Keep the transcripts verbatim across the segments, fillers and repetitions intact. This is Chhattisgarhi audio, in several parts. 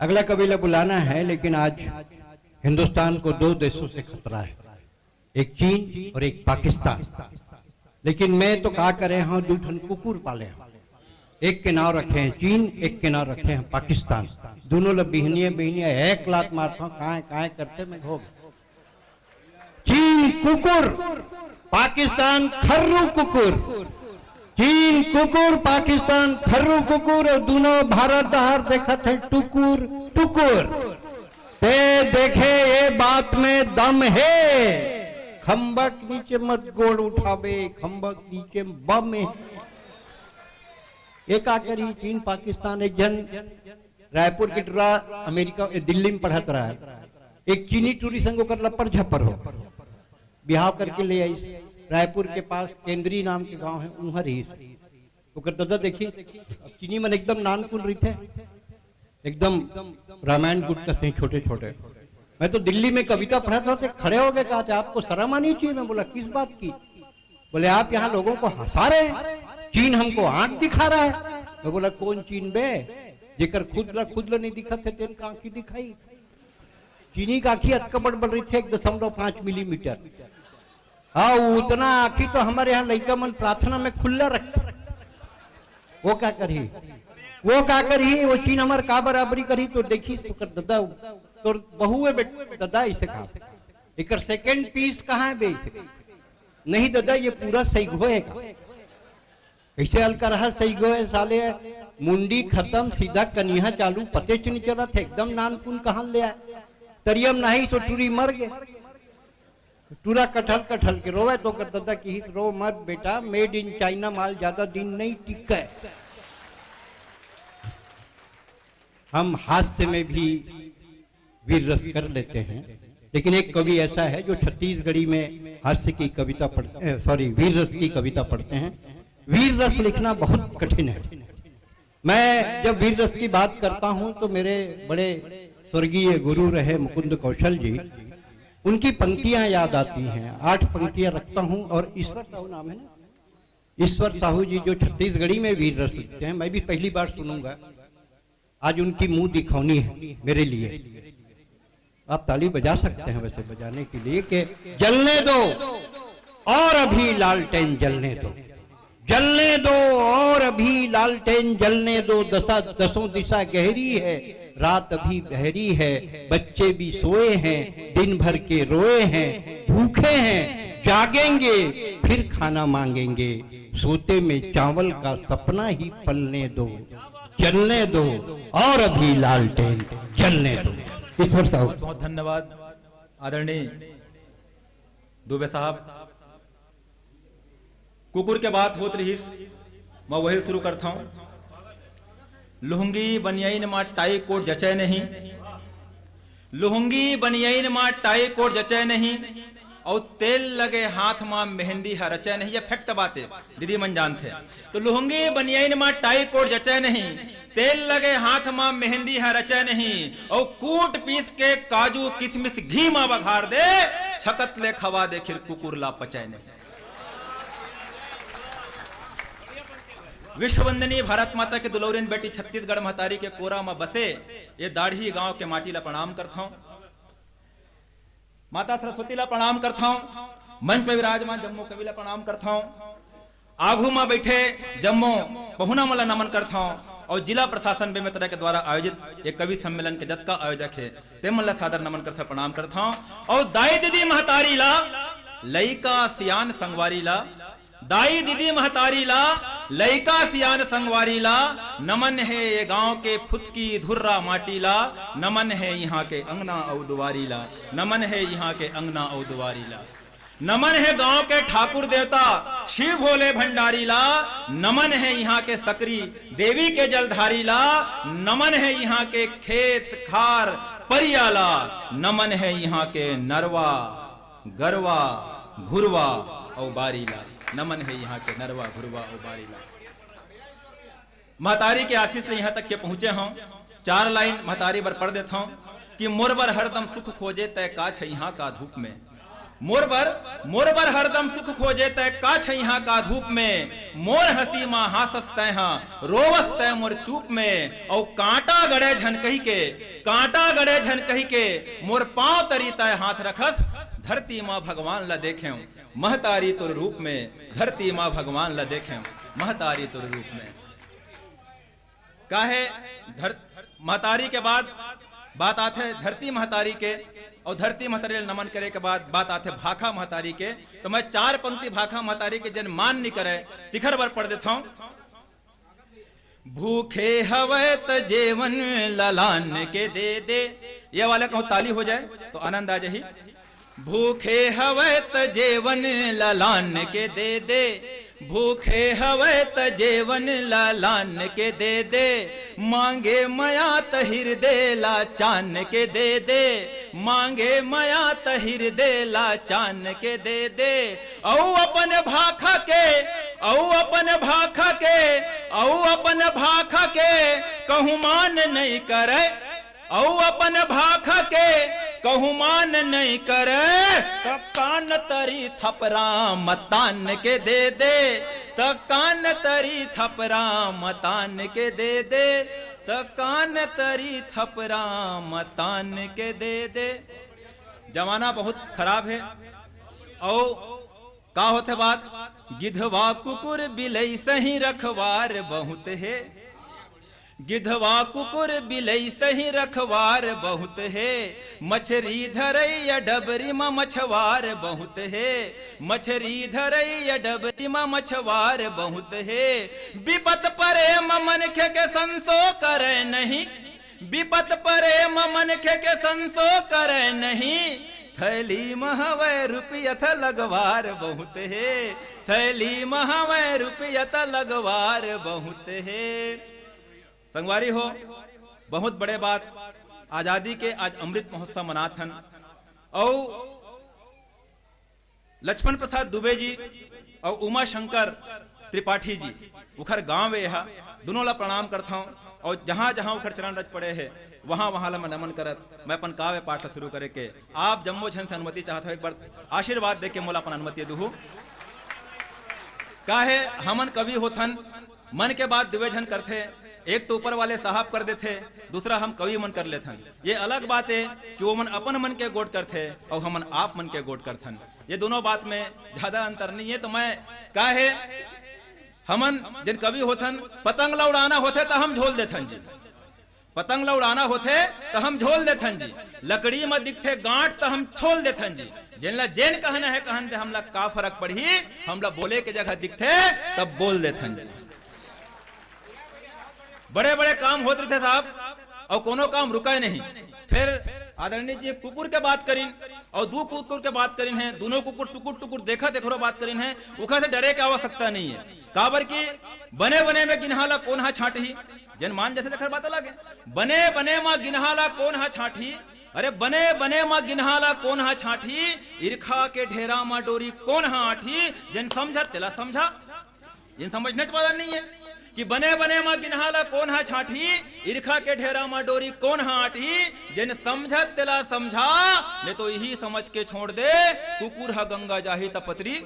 अगला कवि ला बुलाना है, लेकिन आज हिंदुस्तान को दो देशों से खतरा है, एक चीन और एक पाकिस्तान। लेकिन मैं तो का करे हूं, दू ठन कुकुर पाले हूं, एक के नाव रखे हैं चीन, एक के नाव रखे हैं पाकिस्तान। दोनों ला बिहनिया बिहनिया एक लात मारता हूं, काहे काहे करते मैं घोग। चीन कुकुर, पाकिस्तान खर्रू कुकुर। चीन कुकुर, पाकिस्तान खर्रू कुकुर, और दोनों भारत डहार देखत है टुकुर टुकुर। ते देखे, ये बात में दम है। खंबा के नीचे मत गोड़ उठावे, खंबा के नीचे बम है। ये का करी, चीन पाकिस्तान, एक झन रायपुर के टुरा अमेरिका, ए, दिल्ली में पढ़त रहा है, एक चीनी टूरी संग ओकर लप्पर झप्पर हो, बिहाव करके ले आइस। रायपुर के पास केंद्री नाम के गांव है, उहां रहिस। ओकर ददा देखिस, अब चीनी मन एकदम नानकुन रहिथे, एकदम रामायण गुट कस छोटे छोटे। मैं तो दिल्ली में कविता पढ़ा था, ते खड़े हो गए, कहा था, "आपको शर्म आनी चाहिए।" मैं बोला, "किस बात की?" बोले, "आप यहाँ लोगों को हंसा रहे हैं, चीन हमको आंख दिखा रहा है।" मैं बोला, "कौन चीन बे? जेकर खुद ला, खुद ला नहीं दिखत है, तेन का आंखी दिखाई?" चीनी का आंखी अतका बड़ बड़ रहिथे, एक दशमलव पांच मिलीमीटर। हाँ, उतना आंखी तो हमारे यहाँ लइका मन प्रार्थना में खुल्ला रखथे। वो का करही, वो का करही, वो चीन हमार का बराबरी करही? तो देखिस ओकर ददा, तोर बहू है बेटा, ददा इसे कहा, "एकर सेकंड पीस कहाँ है बे?" इसे कहा, "नहीं ददा, ये पूरा सही है का?" कैसे हल्का रहा सही गो है साले, मुंडी खत्म, सीधा कनिहा चालू, पते च नहीं चलत है, एकदम नानकुन कहां ले आए। तरियम नहीं सो टूरी मर गए। टूरा कठल कठल के रोवे तो ओकर ददा किहिस, "रो मत बेटा, मेड इन चाइना माल ज्यादा दिन नहीं टिके।" हम हास्य में भी वीर रस कर लेते हैं, लेकिन एक कवि ऐसा है जो छत्तीसगढ़ी में हास्य की कविता पढ़ते, सॉरी, वीर रस की कविता पढ़ते हैं। वीर रस लिखना बहुत कठिन है। मैं जब वीर रस की बात करता हूं तो मेरे बड़े स्वर्गीय गुरु रहे मुकुंद कौशल जी, उनकी पंक्तियां याद आती हैं। आठ पंक्तियां रखता हूं। और ईश्वर साहू नाम है ना, ईश्वर साहू जी जो छत्तीसगढ़ी में वीर रस लिखते हैं, मैं भी पहली बार सुनूंगा। आज उनकी मुंह दिखौनी है मेरे लिए। आप ताली बजा सकते हैं वैसे बजाने के लिए कि जलने दो और अभी लालटेन जलने दो, जलने दो और अभी लालटेन जलने दो। दशा, दसों दिशा गहरी है, रात अभी बहरी है, बच्चे भी सोए हैं, दिन भर के रोए हैं, भूखे हैं, जागेंगे फिर खाना मांगेंगे। सोते में चावल का सपना ही पलने दो, जलने दो और अभी लालटेन जलने दो। ईश्वर साहू। बहुत बहुत धन्यवाद आदरणीय दुबे साहब। कुकुर के बात होत रहिस, मैं वही शुरू करता हूं। लुंगी बनियाइन मा टाई कोट जचय नहीं, लुंगी बनियाइन मा टाई कोट जचय नहीं, और तेल लगे हाथ मा मेहंदी ह रचय नहीं। ये फैक्ट बात है, दीदी मन जानथे। तो लुंगी बनियाइन मा टाई कोट जचय नहीं, तेल लगे हाथ मा मेहंदी ह रचय नहीं, और कूट पीस के काजू किसमिस घी मा बघार दे, छकत ले खवा दे, खिर कुकुर ला पचय नहीं। विश्ववंदनीय भारत माता के दुलौरिन बेटी छत्तीसगढ़ महतारी के कोरा मा बसे ये दाढ़ी गांव के माटी ला प्रणाम करथौं। माता सरस्वती ला प्रणाम करथौं, मंच पे विराजमान जम्मो कवि ला प्रणाम करथौं, आघू मा बैठे जम्मो पहुना मन ला नमन करथौं, और जिला प्रशासन बेमेतरा के द्वारा आयोजित ये कवि सम्मेलन के जतका आयोजक हे, ते मन ला सादर नमन करथौं, प्रणाम करथौं। और दाई दीदी महतारी ला, लइका सियान संगवारी ला, दाई दीदी महतारी ला, लइका सियान संगवारी ला, नमन हे ये गांव के फुतकी धुर्रा माटी ला, नमन हे इहां के अंगना अउ दुवारी ला, नमन हे इहां के अंगना अउ दुवारी ला। नमन हे गांव के ठाकुर देवता शिव भोले भंडारी ला, नमन हे इहां के सकरी देवी के जलधारी ला, नमन हे इहां के खेत खार परिया ला, नमन हे इहां के नरवा गरवा, घुरवा अउ बारी ला। नमन हे इहां के नरवा, घुरवा अउ बारी ला। महतारी के आशीष ले इहां तक के पहुंचे हौं। चार लाइन महतारी बर पढ़ देथौं कि मोर बर हरदम सुख खोजे तै का छै इहां का धूप में। मोर बर, मोर बर हरदम सुख खोजे तैं, का छइहां का धूप में। मोर हंसी मा हांसस तैं हा, रोवस तैं मोर चूप में। अउ कांटा गड़े झन कहिके, कांटा गड़े झन कहिके, मोर पांव तरी तैं हाथ रखस। धरती मा भगवान ला देखेंव महतारी तोर रूप में, धरती मा भगवान ला देखेंव महतारी तोर रूप में। काहे धर-, महतारी के बाद बात आथे धरती महतारी के, अउ धरती महतारी ल नमन करे के बाद बात आथे भाखा महतारी के। तो मैं चार पंक्ति भाखा महतारी के जेन मान नी करे, तिखर बर पढ़ देथंव। भूखे हवय त जेवन ललान के दे दे। ये वाला कहूं ताली हो जाए तो आनंद आ जाही। भूखे हवय त जेवन ललान के दे दे, भूखे हवय त जेवन ललान के दे दे, मांगे मया त हिरदे ला चान के दे दे, मांगे मया त हिरदे ला चान के दे दे। अउ अपन भाखा के, अउ अपन भाखा के, अउ अपन भाखा के कहूं मान नइ करे, अउ अपन भाखा के कहूं मान नइ करे, त कान तरी थपराम तान के दे दे, त कान तरी थपराम तान के दे दे, त कान तरी थपराम तान के दे दे। जमाना बहुत खराब हे। अउ का होथे बात? गिधवा कुकुर बिलई सही रखवार बहुत हे, गिधवा कुकुर बिलई सही रखवार बहुत हे, मछरी धरैया डबरी म मछवार बहुत हे, मछरी धरैया डबरी म मछवार बहुत हे। बिपत परे म मनखे के संसो करे नहीं, बिपत परे म मनखे के संसो करे नहीं, थैली म हवय रुपया त लगवार बहुत हे, थैली म हवय रुपया त लगवार बहुत हे। संगवारी हो, बहुत बड़े बात, आजादी के आज अमृत महोत्सव मनात हन। अउ लक्ष्मण प्रसाद दुबे जी अउ उमा शंकर त्रिपाठी जी, उखर गांव ए हा, दुनों ला प्रणाम करथंव। अउ जहां जहां उखर चरण रज पड़े हे, वहां वहां ला मैं नमन करत मैं अपन काव्य पाठ ला शुरू करे के आप जम्मो झन से अनुमति चाहत हंव। एक बार आशीर्वाद देके मोला अपन अनुमति दुहू। काहे हमन कवि होथन, मन के बात दुए झन करथे, एक तो ऊपर वाले साहब कर देथे, दूसरा हम कवि मन कर लेथन। ये अलग बात हे कि वो मन अपन मन के गोठ करथे अउ हमन आप मन के गोठ करथन। ये दोनों बात में ज्यादा अंतर नहीं हे। तो मैं का हे, हमन जेन कवि होथन, पतंग ला उड़ाना होथे त हम झोल देथन जी, पतंग ला उड़ाना होथे त हम झोल देथन जी, लकड़ी म दिखथे गांठ त हम छोल देथन जी। जेन ला जेन कहना हे कहन दे, हमला का फरक पड़ही, हमला बोले के जगह दिखथे तब बोल देथन जी। बड़े बड़े काम होत रहिथे साहब, अउ कोनो काम रुकय नहीं। फिर आदरणीय जी कुकुर के बात करिन, अउ दू कुकुर के बात करिन हे, दुनों कुकुर टुकुर टुकुर देखत एकरो बात करिन हे, उखर से डरे के आवश्यकता नहीं हे। काबर कि बने बने में गिनहा ला कोन हा छांटही, जेन मान जथे तेखर बात अलग हे। बने बने म गिनहा ला कोन हा छांटही, अरे बने बने म गिनहा ला कोन हा छांटही, इरखा के ढेरा म डोरी कोन हा आंटही, जेन समझत तेला समझा। जेन समझने च वाला नहीं हे कि बने बने म गिनहा ला कोन हा छांटही, इरखा के ढेरा म डोरी कोन हा आंटही, जेन समझत तेला समझा, नहीं तो इही समझ के छोड़ दे, कुकुर हा गंगा जाही त पतरी।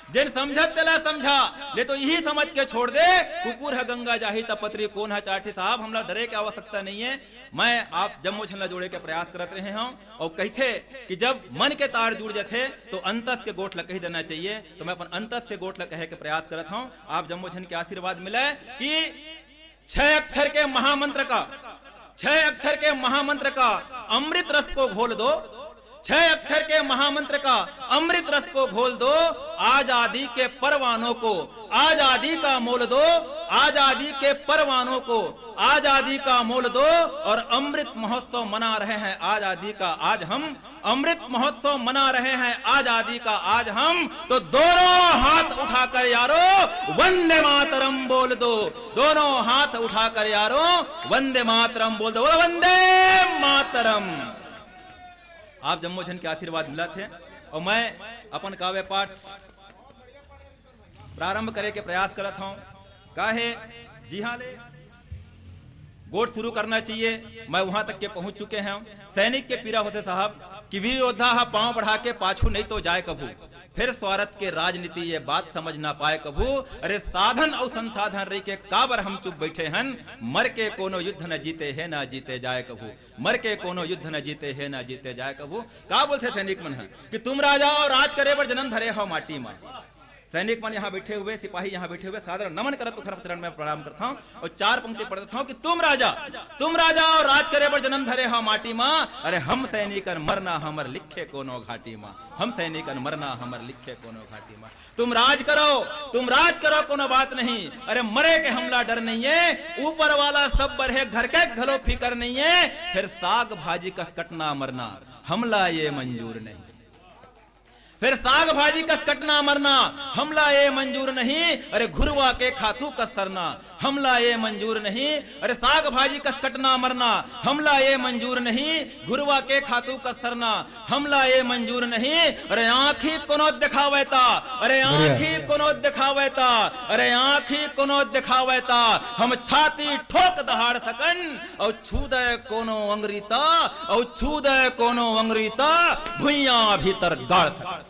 जेन समझत तेला समझा, नहीं तो इही समझ के छोड़ दे, कुकुर हा गंगा जाही त पतरी कोन हा चांटही। साहब, हमला डरे के आवश्यकता नहीं हे। मैं आप जम्मो झन ला जोड़े के प्रयास करत रहे हंव। अउ कहिथे कि जब मन के तार जुड़ जथे तो अंतस के गोठ ला कहि देना चाहिए। तो मैं अपन अंतस के गोठ ला कहे के प्रयास करत हंव, आप जम्मो झन के आशीर्वाद मिले कि छह अक्षर के महामंत्र का, छह अक्षर के महामंत्र का अमृत रस को घोल दो, छह अक्षर के महामंत्र का अमृत रस को घोल दो, आजादी के परवानों को आजादी का मोल दो, आजादी के परवानों को आजादी का मोल दो। और अमृत महोत्सव मना रहे हैं आजादी का आज हम, अमृत महोत्सव मना रहे हैं आजादी का आज हम, तो दोनों हाथ उठाकर यारो वंदे मातरम बोल दो, दोनों हाथ उठाकर यारो वंदे मातरम बोल दो, बोलो वंदे मातरम। आप जम्मो झन के आशीर्वाद मिलत हे अउ मैं अपन काव्य पाठ प्रारंभ करे के प्रयास करत हंव। काहे जिहां ले गोठ शुरू करना चाहिए। मैं वहां तक के पहुंच चुके हैं। सैनिक के पीरा होथे साहब कि वीर योद्धा हा पांव बढ़ा के पाछू नहीं तो जाए कभू। फिर स्वार्थ के राजनीति ये बात समझ ना पाए कभू। अरे साधन अउ संसाधन रही के काबर हम चुप बैठे हन। मर के कोनो युद्ध न जीते हे ना जीते जाए कभू। मर के कोनो युद्ध न जीते हे ना जीते जाए कभू। का बोलथे सैनिक मन ह कि तुम राजा अउ राज करे बर जन्म धरे हो माटी मा। सैनिक मन यहाँ बैठे हुए, सिपाही यहाँ बैठे हुए, सादर नमन करत तुखर चरण में प्रणाम करता हूँ और चार पंक्ति पढ़ देता हूँ कि तुम राजा, तुम राजा और राज करे बर जन्म धरे हो माटी मा। अरे हम सैनिकन मरना हमर लिखे कोनो घाटी मा। हम सैनिकन मरना हमर लिखे कोनो घाटी मा। तुम राज करो, तुम राज करो, कोनो बात नहीं। अरे मरे के हमला डर नहीं है, ऊपर वाला सब बर हे, घर के घलो फिकर नहीं है। फिर साग भाजी कस कटना मरना हमला ये मंजूर नहीं। फिर साग भाजी कस कटना मरना हमला ये मंजूर नहीं। अरे घुरवा के खातू कस सरना हमला ये मंजूर नहीं। अरे साग भाजी कस कटना मरना हमला ये मंजूर नहीं। घुरवा के खातू कस सरना हमला ये मंजूर नहीं। अरे आँखी कोनो दिखावैता, अरे बढ़िया। आँखी कोनो दिखावैता, अरे आँखी कोनो दिखावैता, हम छाती ठोक दहाड़ सकन। अउ छू दे कोनो अंगरीता, अउ छू दे कोनो अंगरीता, भुइयां भीतर गाड़ सकन।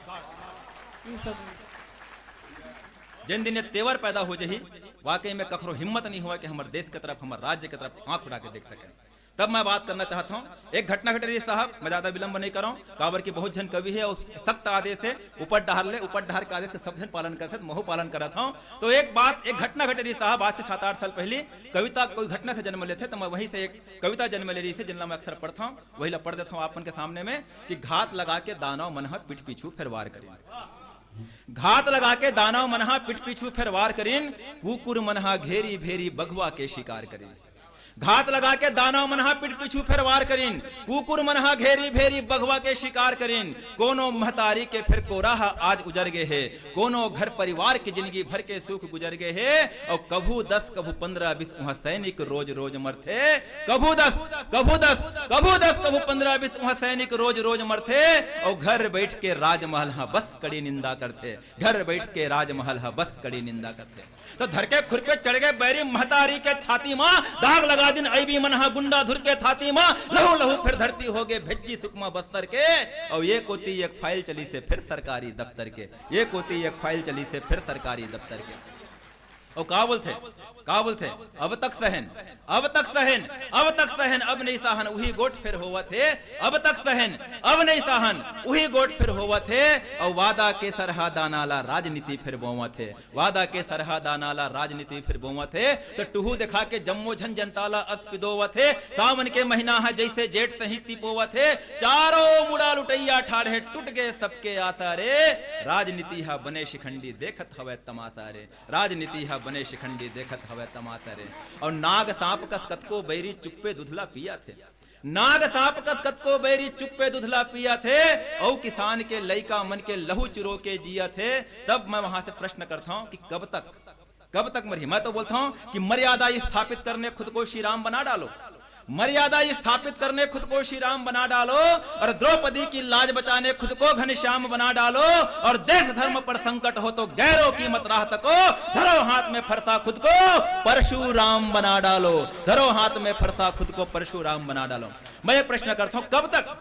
जिन दिन ये तेवर पैदा हो जही, वाकई में कखरो हिम्मत नहीं हुआ कि हमर देश के तरफ, हमर राज्य के तरफ आंख उठा के देख सके। तब मैं बात करना चाहता हूँ, एक घटना घटे रही साहब, मैं ज्यादा विलंब नहीं करूँ, काबर की बहुत झन कवि है और सख्त आदेश है, ऊपर डहार ले, ऊपर डहार के आदेश के सब झन पालन करते, महू पालन करत हूँ। तो एक बात, एक घटना घटे रही साहब, आज से सात आठ साल पहले कविता कोई घटना से जन्म लेथे, तो मैं वहीं से एक कविता जन्म ले रही थी, जिनला मैं अक्सर पढ़ता हूँ, वही ला पढ़ देता हूँ आप मन के सामने में कि घात लगा के दानव मन ह पीठ पीछू फेर वार करिन। घात लगा के दानव मन ह पीठ पीछू फेर वार करिन, कुकुर मन ह घेरी भेरी बघवा के शिकार करिन। घात लगा के दानव मन ह पीठ पीछू फेर वार करिन, कुकुर मन ह घेरी भेरी बघवा के शिकार करिन। कोनो महतारी के फेर कोरा ह आज उजर गे हे, कोनो घर परिवार के जिंदगी भर के सुख गुजर गे हे। अउ कभू दस, कभू पंद्रह बीस उहाँ सैनिक रोज रोज मरथे। कभू दस, कभू दस, कभू दस, कभू पंद्रह बीस उहाँ सैनिक रोज रोज मरथे। अउ घर बैठ के राजमहल ह बस कड़ी निंदा करथे। घर बैठ के राजमहल ह बस कड़ी निंदा करथे। तो धर के खुरपे चढ़ गए बैरी महतारी के छाती मा, दाग लगा दिन अइबी मन ह गुंडा धुर के थाती मा। लहू लहू फिर धरती हो गए भेज्जी सुकमा बस्तर के। और ये कोती एक फाइल चली से फिर सरकारी दफ्तर के, ये कोती एक फाइल चली से फिर सरकारी दफ्तर के। और का बोलथे, का बोलथे, अब तक सहन, अब तक सहन, अब तक सहन, अब नहीं सहन, उही गोठ फिर होवत हे। अब तक सहन, अब नहीं सहन, उही गोठ फिर होवत हे। और वादा के सरहा दाना ला राजनीति फिर बोवत हे। वादा के सरहा दाना ला राजनीति फिर बोवत हे, त टुहू देखा के जम्मो झन जनता ला अस पिदोवत हे। सावन के महीना ह जैसे जेठ सही तिपोवत हे, चारों मुड़ा लुटैया ठाढ़ हे, टूट गए सबके आशा रे। राजनीति ह बने शिखंडी देखत हवय तमाशा रे। राजनीति ह बने शिखंडी देखत हवय तमाशा रे। और नाग सांप कस कतको बैरी चुप्पे दुधला पिया थे। नाग सांप कस कतको बैरी चुप्पे दुधला पिया थे, अउ किसान के लइका मन के लहू चुरो के जिया थे। तब मैं वहां से प्रश्न करता हूं कि कब तक, कब तक मरही? मैं तो बोलता हूं कि मर्यादा स्थापित करने खुद को श्री राम बना डालो, मर्यादा स्थापित करने खुद को श्री राम बना डालो, और द्रौपदी की लाज बचाने खुद को घनश्याम बना डालो, और देश धर्म पर संकट हो तो गैरों की मत राह तको, धरो हाथ में फरसा खुद को परशुराम बना डालो। धरो हाथ में फरसा खुद को परशुराम बना डालो। मैं एक प्रश्न करता हूं, कब तक,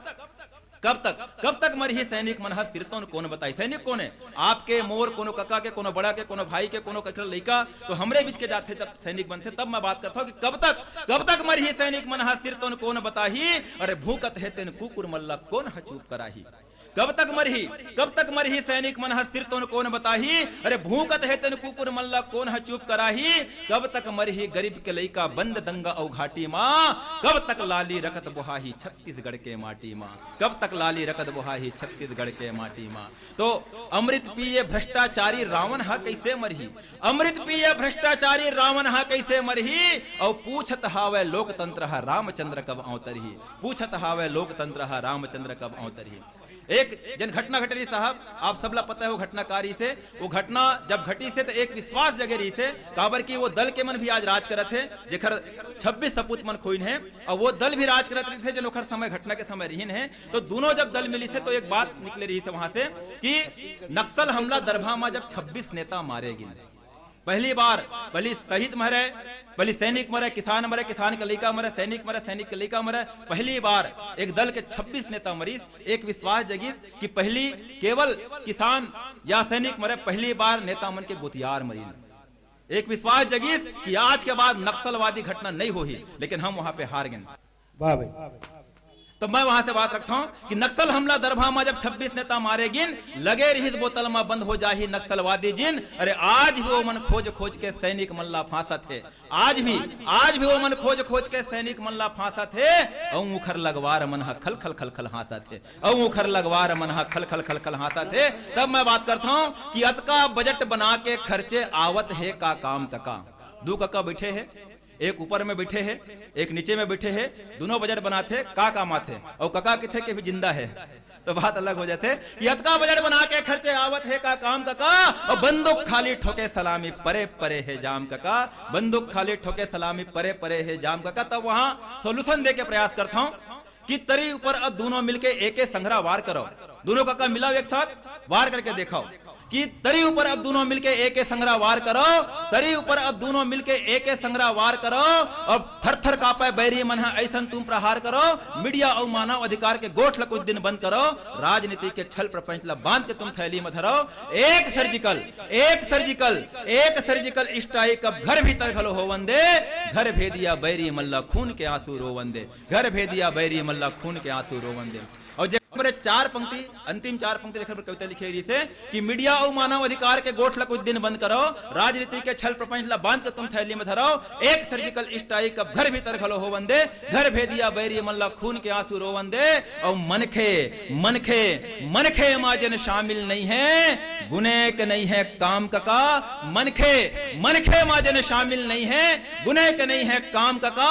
कब तक, कब तक मरही सैनिक मन ह सिरतोन कोन बताई? सैनिक कोन है? आपके, मोर, कोनो कका के, कोनो बड़ा के, कोनो भाई के, कोनो कखर लइका तो हमरे बीच के जाथे, जब सैनिक बनथे तब मैं बात करता हूं कि कब तक, कब तक मरही सैनिक मन ह सिरतोन कोन बताही? अरे भूकत हे तेन कुकुर मल्ला कोन ह चुप कराही? कब तक मरही, कब तक मरही सैनिक मन ह सिरतोन कोन बताही? अरे भूकत हे तेन कुकुर मन ला कोन ह चुप कराही? कब तक मरही गरीब के लइका बंद दंगा अउ घाटी मा? कब तक लाली रकत बोहाही छत्तीसगढ़ के माटी मा? कब तक लाली रकत बोहाही छत्तीसगढ़ के माटी मा? तो अमृत पिए भ्रष्टाचारी रावण ह कइसे मरही? अमृत पिए भ्रष्टाचारी रावण ह कइसे मरही? अउ पूछत हावय लोकतंत्र ह रामचंद्र कब अवतरही? पूछत हावय लोकतंत्र ह रामचंद्र कब अवतरही? एक जन घटना घटे रही साहब, आप सबला पता है वो घटना का रही से। वो घटना जब घटी से तो एक विश्वास जगे रही से, काबर कि वो दल के मन भी आज राज करत है, जेकर छब्बीस सपूत मन खोइन है, और वो दल भी राज करत रही थे, जन ओखर समय, घटना के समय रहीन है। तो दोनों जब दल मिली से तो एक बात निकले रही से वहां से कि नक्सल हमला दरभा मा जब छब्बीस नेता मारे गिन, पहली बार, पहली शहीद मरे, पहली सैनिक मरे, किसान मरे, किसान के लइका मरे, सैनिक मरे, सैनिक के लइका मरे। पहली बार एक दल के छब्बीस नेता मरीस, एक विश्वास जगीस कि पहली केवल किसान या सैनिक मरे, पहली बार नेता मन के गोतियार मरीन। एक विश्वास जगीस कि आज के बाद नक्सलवादी घटना नहीं होही, लेकिन हम वहां पे हार गए। वाह भाई। तो मैं वहां से बात रखता हूं कि नक्सल हमला दरभा में जब छब्बीस नेता मारे गिन, लगे रहिस बोतल में बंद हो जाही नक्सलवादी जिन। अरे आज भी वो मन खोज खोज के सैनिक मन ला फांसत हे, आज भी, आज भी वो मन खोज खोज के सैनिक मन ला फांसत हे। अउ उखर लगवार मन ह खल खल खल खल हांसत हे, अउ उखर लगवार मन ह खल खल खल खल हांसत हे। तब मैं बात करता हूं कि अतका बजट बना के खर्चे आवत हे का काम कका? दू कका बैठे हे, एक ऊपर में बैठे हे, एक नीचे में बैठे हे, दोनों बजट बनाथे, का काम आथे? अउ कका किथे के भी जिंदा हे, तो बात अलग हो जाथे कि अतका बजट बना के खर्चे आवत हे का काम कका? अउ बंदूक खाली ठोके सलामी परे परे हे जाम कका, बंदूक खाली ठोके सलामी परे परे हे जाम कका। तब वहां सोल्यूशन दे के प्रयास करता हूं कि तरी ऊपर अब दोनों मिलके एके संघरा वार करो। दोनों कका मिलाओ एक साथ, वार करके देखाओ कि तरी ऊपर अब दोनों मिलके एके संघरा वार करो, तरी ऊपर अब दोनों मिलके एके संघरा वार करो। अब थर थर कांपे बैरी मन ह अइसन तुम प्रहार करो, मीडिया अउ मानव अधिकार के गोठ ल कुछ दिन बंद करो, राजनीति के छल प्रपंच ल बांध के तुम थैली म धरो। एक सर्जिकल, एक सर्जिकल, एक सर्जिकल स्ट्राइक अब घर भीतर घलो होवन दे, घर भेदिया बैरी मन ल खून के आंसू रोवन दे, घर भेदिया बैरी मन ल खून के आंसू रोवन दे। अउ जे हमरे चार पंक्ति, अंतिम चार पंक्ति देखे बर कविता लिखे रहिस हे कि मीडिया अउ मानव अधिकार के गोठ ल कुछ दिन बंद करो, राजनीति के छल प्रपंच ल बांध के तुम थैली म धरो, एक सर्जिकल स्ट्राइक अब घर भीतर घलो होवन दे, घर भेदिया बैरी मन ल खून के आंसू रोवन दे। अउ मनखे, मनखे, मनखे मा जेन शामिल नइ हे, गुने के नइ हे काम कका। मनखे, मनखे मा जेन शामिल नइ हे, गुने के नइ हे काम कका।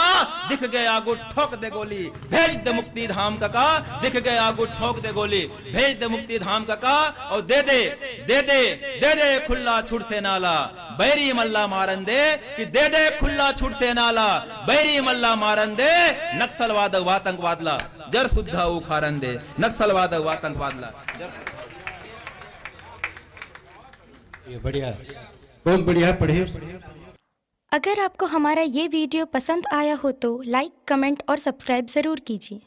दिख गे आगू ठोक दे गोली, भेज दे मुक्ति धाम कका। दिख गे आगू ठोक दे गोली, भेज दे मुक्ति धाम कका। अउ दे दे, दे दे, दे दे खुल्ला छूट सेना ला, बैरी मन ला मारन दे। कि दे दे खुल्ला छूट सेना ला, बैरी मन ला मारन दे। नक्सलवाद अउ आतंकवाद ला जर सुद्धा उखारन दे, नक्सलवाद अउ आतंकवाद ला जर सुद्धा। ये बढ़िया, बहुत बढ़िया पढ़िए। अगर आपको हमारा ये वीडियो पसंद आया हो तो लाइक, कमेंट और सब्सक्राइब ज़रूर कीजिए।